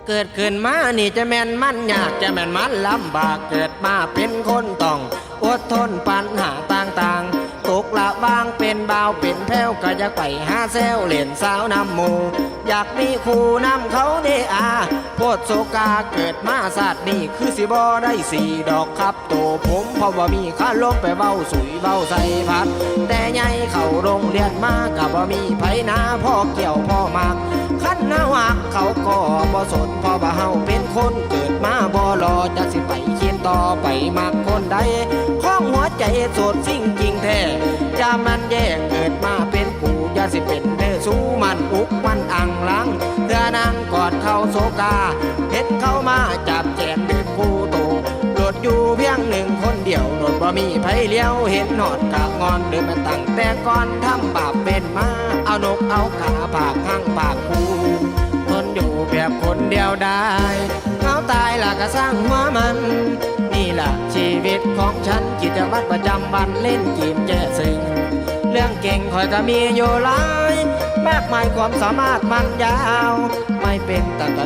ເກີດຂຶ້ນມານີ້ຈະແມ່ນມັນຍາກ ຈະແມ່ນມັນລຳບາກ ເກີດມາເປັນຄົນຕ້ອງອົດທົນປັນຫາຕ່າງໆ ຕົກລະຫວ່າງເປັນບ່າວເປັນແພ້ວ ກໍຢາກໄປຫາແຊວຫຼິ້ນສາວນຳໝູ່ ຢາກມີຄູ່ນຳເຂົາເດອາ ໂພດໂສກາເກີດມາຊາດນີ້ ຄືຊິບໍ່ໄດ້ສີດອກຄັບໂຕຜົມ ເພາະບໍ່ມີຄາລົມໄປເວົ້າສຸຍເວົ້າໃສ່ພັດ ແຕ່ໃຫຍ່ເຂົ້າໂຮງຮຽນມາ ກໍບໍ່ມີໃຜໜາພໍກ່ຽວພໍໝາກ ຄັນເຮົາຮັກເຂົາກໍບໍ່ສົນ ເພາະວ່າເຮົາເປັນຄົນເກີດມາບໍ່ຫຼໍ່ ຈັກຊິໄປຄິດຕໍ່ໄປມັກຄົນໃດ ຂອງຫົວໃຈໂສດຊິງຈິງແທ້ ຢ່າມັນແຍກ ເກີດມາເປັນຄູ່ ຢ່າຊິເປັນເດີຊູ ມັນອຸກມັນອັ່ງລັງ ເທື່ອນັ່ງກອດເຂົາໂສກາ ເຫັນເຂົາມາຈັບແຂນດຶງຄູ່ໂຕ ໂລດຢູ່ພຽງໜຶ່ງຄົນດຽວ ໂລດບໍ່ມີໃຜຫຼຽວ ເຫັນຮອດກະງອນ ເດີມາຕັ້ງແຕ່ກ່ອນທຳບາບເປັນມາ ເອົານົກເອົາກາ ພາກຮັ່ງພາກຄູ່ ທົນຢູ່ແບບຄົນດຽວດາຍ ເຫງົາຕາຍລະກະຊ່າງຫົວມັນ ນີ້ລະຊີວິດຂອງສັນ ກິດຈະວັດປະຈຳວັນ ຫຼິ້ນເກມແກ້ເຊັງ ເລື່ອງເກັ່ງຂ້ອຍກະມີຢູ່ຫຼາຍ ມາກມາຍຄວາມສາມາດມັນຍາວ ໄມ່ເປັນຕາຕະ